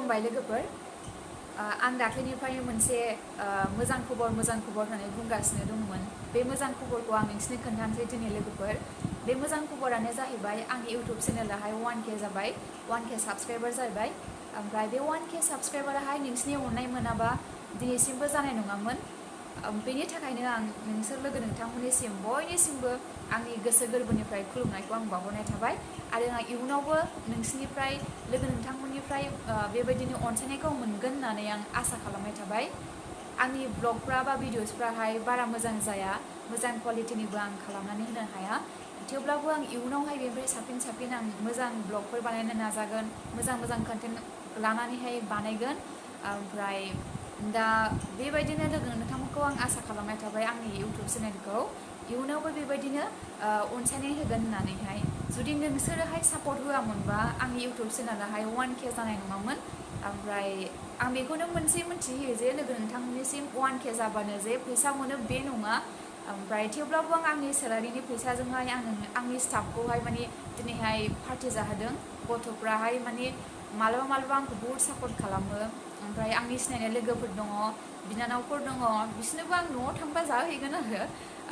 खुलुमबाय लोगोफोर आं दाख्लैनिफ्राय मोनसे मोजां खबर होननानै बुंगासिनो दंमोन बे मोजां खबरखौ आं नोंसिनो खोन्थानोसै दिनै लोगोफोर बे मोजां खबरानो जाहैबाय आंनि इउटिउब चेनेलाहाय 1K जाबाय 1K साबस्क्राइबार जाबाय ओमफ्राय बे 1K साबस्क्राइबाराहाय नोंसिनि अननाय मोनाबा दिनैसिमबो जानाय नङामोन बेनि थाखायनो आं नोंसोर लोगो नोंथांमोननिसिम बयनिसिमबो आंनि गोसो गोरबोनिफ्राय खुलुमनायखौ आं बावहरनाय थाबाय आरो आं इयुनावबो नोंसिनिफ्राय लोगो नोंथांमोननिफ्राय बेबायदिनो अनसायनायखौ मोनगोन होननानै आं आसा खालामनाय थाबाय आंनि ब्लगफ्रा बा भिडिअसफ्राहाय बारा मोजां जाया मोजां क्वालिटिनिबो आं खालामनानै होनो हाया थेवब्लाबो आं इयुनावहाय बेनिफ्राय साबसिन आं मोजां ब्लगफोर बानायनो नाजागोन मोजां कन्टेन्ट लानानैहाय बानायगोन ओमफ्राय दा बेबायदिनो लोगो नोंथांमोनखौ आं आसा खालामनाय थाबाय आंनि इउटिउब चेनेलखौ इयुनावबो बेबायदिनो अनसायनाय होगोन होननानैहाय जुदि नोंसोरोहाय सापर्ट होआमोनबा आंनि इउटिउब चेनेलाहाय 1K जानाय नङामोन ओमफ्राय आं बेखौनो मोनथिहोयो जे लोगो नोंथांमोननिसिम 1K जाबानो जे फैसा मोनो बे नङा ओमफ्राय थेवब्लाबो आं आंनि सेलारिनि फैसाजोंहाय आंनि स्टाफखौहाय माने दिनैहाय पार्टि जाहोदों गथ'फ्राहाय माने मालाबा आंखौ बहुद सापर्ट खालामो ओमफ्राय आंनि सिनायनाय लोगोफोर दङ बिनानावफोर दङ बिसोरनोबो आं न'आव थांबा जाहोहैगोन आरो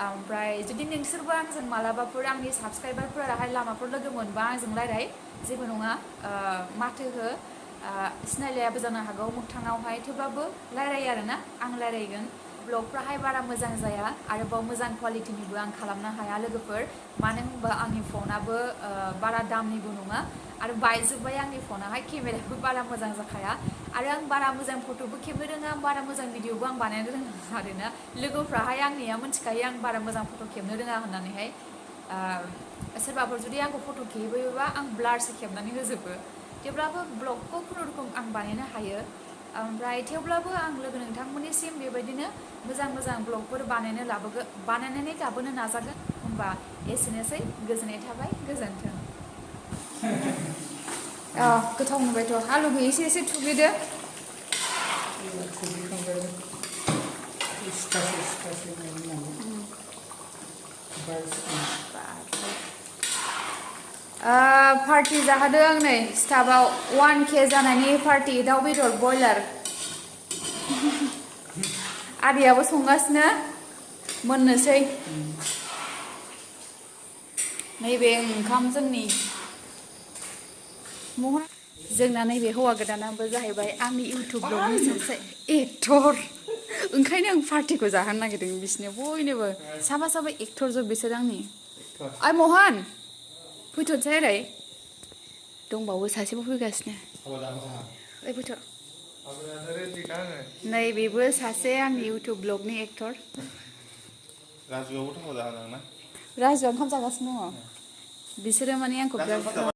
ओमफ्राय जुदि नोंसोरबो आंजों मालाबाफोर आंनि साबस्क्राइबारफोराहाय लामाफोर लोगो मोनबा आंजों रायलाय जेबो नङा माथो हो सिनायलायाबो जानो हागौ मोगथाङावहाय थेवब्लाबो रायलायो आरोना आं रायलायगोन ब्लगफ्राहाय बारा मोजां जाया आरोबाव मोजां क्वालिटिनिबो आं खालामनो हाया लोगोफोर मानो होनबा आंनि फनाबो बारा दामनिबो नङा आरो बायजोब्बाय आंनि फनाहाय केमेराबो बारा मोजां जाखाया आरो आं बारा मोजां फट'बो खेबनो रोङा बारा मोजां भिडिअबो आं बानायनो रोङा आरोना लोगोफ्राहाय आंनिया मिथिखायो आं बारा मोजां फट' खेबनो रोङा होननानैहाय सोरबाफोर जुदि आंखौ फट' खेबोयोबा आं ब्लारसो खेबनानै होजोबो थेवब्लाबो ब्लगखौ खुनुरुखुम आं बानायनो हायो ओमफ्राय थेवब्लाबो आं लोगो नोंथांमोननिसिम बेबायदिनो मोजां ब्लगफोर बानायनानै लाबोनो नाजागोन होमबा एसेनोसै गोजोननाय थाबाय गोजोन्थों गोथाव नुबायथ' आलुखौ एसे थुग्लिदो पार्टि जाहोदों आं नै स्टाफआव 1K जानायनि पार्टि दाउ बेदर बयलार आदैयाबो संगासिनो मोननोसै नैबे ओंखाम जोंनि जोंना नैबे हौवा गोदानाबो जाहैबाय आंनि इउटिउब ब्लगनि सासे एक्टर ओंखायनो आं पार्टिखौ जाहोनो नागिरदों बिसोरनो बयनोबो साफा एक्टर जोब बिसोर आंनि ओइ महन फैथ'नोसै ओरै दंबावो सासेबो फैगासिनो ओइ फैथ' नै बेबो सासे आंनि इउटिउब ब्लगनि एक्टर राजुआ ओंखाम जागासिनो दङ बिसोरो माने आंखौ बिराद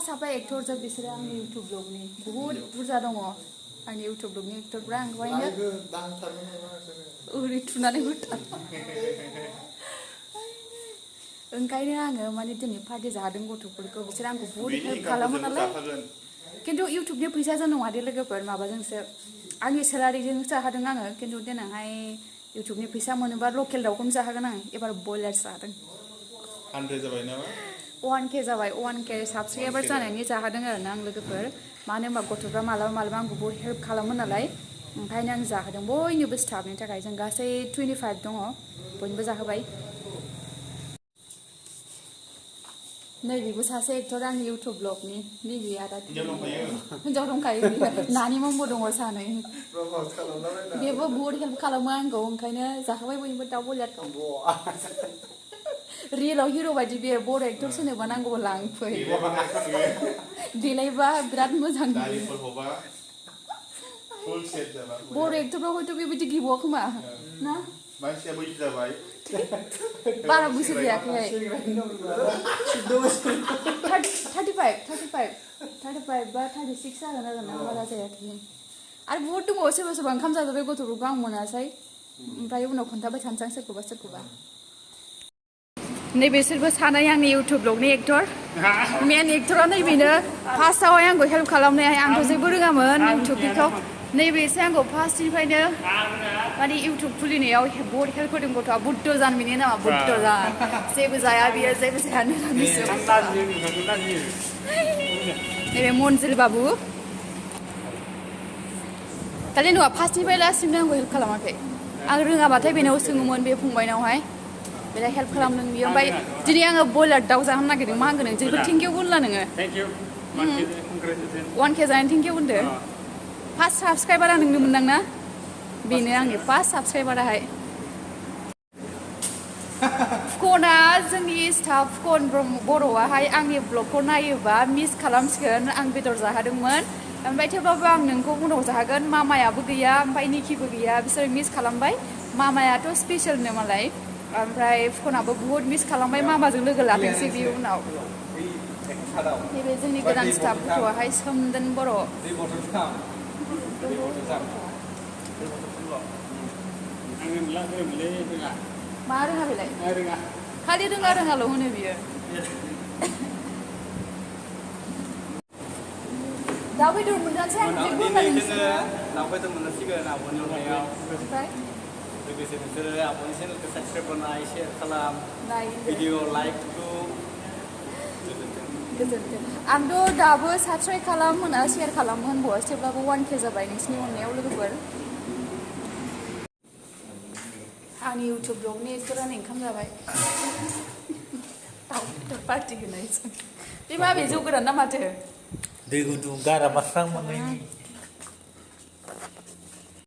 साफा एक्टर जोब बिसोरो आंनि इउटिउब ब्लगनि बहुद बुरजा दङ आंनि इउटिउब ब्लगनि एक्टरफ्रा ओंखायनो ओरै थुनानै ओंखायनो आङो माने दिनै पार्टि जादों गथ'फोरखौ बिसोर आंखौ बहुद हेल्प खालामो नालाय खिन्थु इउटिउबनि फैसाजों नङा दे लोगोफोर माबाजोंसो आंनि सेलारिजोंसो जाहोदों आङो खिन्थु देनांहाय इउटिउबनि फैसा मोनोबा लकेल दाउखौनो जाहोगोन आं एबार बयलार जादों 1K जाबाय 1K साबस्क्राइबार जानायनि जाहोदों आरोना आं लोगोफोर मानो होनबा गथ'फ्रा मालाबा आंखौ बहुद हेल्प खालामो नालाय ओंखायनो आं जाहोदों बयनोबो स्टाफनि थाखाय जों गासै 25 दङ बयनोबो जाहोबाय नैबेबो सासे एक्टर आंनि इउटिउब ब्लगनि नैबे आदा हिन्जाव दंखायो नानि ममबो दङ सानै बेबो बहुद हेल्प खालामो आंखौ ओंखायनो जाहोबाय बयनोबो दाउ बयलारखौ रियेलाव हिर' बायदि बे बर' एक्टर सोरनोबा नांगौबा लांफै देलायबा बिराद मोजां बर' एक्टरफ्राव हयथ' बेबायदि गैबावा खोमा ना मानसिया बैसो जाबाय बारा बोसोर जायाखैहाय 35 बा 36 जागोन ना बारा जायाखै आरो बहुद दङ सोरबा ओंखाम जाजोब्बाय गथ'फोरखौ आं मोनासै ओमफ्राय उनाव खोन्थाबाय थानोसै आं सोरखौबा नैबेसोरबो सानै आंनि इउटिउब ब्लगनि एक्टर मेन एक्टरा नैबेनो फार्स्टआवहाय आंखौ हेल्प खालामनायाहाय आंथ' जेबो रोङामोन इउटिउबनिखौ नैबेसो आंखौ फार्स्टनिफ्रायनो माने इउटिउब खुलिनायाव बहुद हेल्प होदों गथ'आ बुद्ध जान बिनि नामा बुद्ध जान जेबो जाया बियो जेबो जाया निरामिस नैबे मनजिल बाबु दालाय नङा फार्स्टनिफ्राय लास्टसिम आंखौ हेल्प खालामाखै आं रोङाबाथाय बेनाव सोङोमोन बे फंबायनावहाय बेलाय हेल्प खालामदों बियो ओमफ्राय दिनै आङो बयलार दाउ जाहोनो नागिरदों मा होनगोन नों जेबो थेंकिउ होनला नोङो 1K जानानै थेंकिउ होनदो फार्स्ट साबसक्राइबारा नोंनो मोनदां ना बेनो आंनि फार्स्ट साबसक्राइबाराहाय फुकना जोंनि स्टाफ फुकन बर'आहाय आंनि ब्लगखौ नायोबा मिस खालामसिगोन आं बेदर जाहोदोंमोन ओमफ्राय थेवब्लाबो आं नोंखौ उनाव जाहोगोन मामायाबो गैया ओमफ्राय निकिबो गैया बिसोर मिस खालामबाय मामायाथ' स्पेसियलनो मालाय ओमफ्राय फुकनाबो बुहुत मिस खालामबाय मामाजों लोगो लाफिनसै बे उनाव नैबे जोंनि गोदान स्टाफ गथ'आहाय सोमदोन बर' मा रोङा बेलाय खालि रोङाल' होनो बियो दाउ बेदर मोनजानोसै आं जेबो होननानै दाउ बेदर मोनजासिगोन आब'नि अननायाव ओमफ्राय लोगोसे नोंसोरो आब'नि चेनेलखौ साबसक्राइब बानाय शेयार खालाम भिडिअ लाइक टु गोजोन्थों आंथ' दाबो साबसक्राइब खालाम होना शेयार खालाम होनबावासै थेवब्लाबो 1K जाबाय नोंसिनि अननायाव लोगोफोर आंनि इउटुब ब्लगनि एक्टरानो ओंखाम जाबाय दाउ बेदर पार्टि होनायजों बे माबे जौ गोरान ना माथो दै गुदुं गारामा स्रां मोननायनि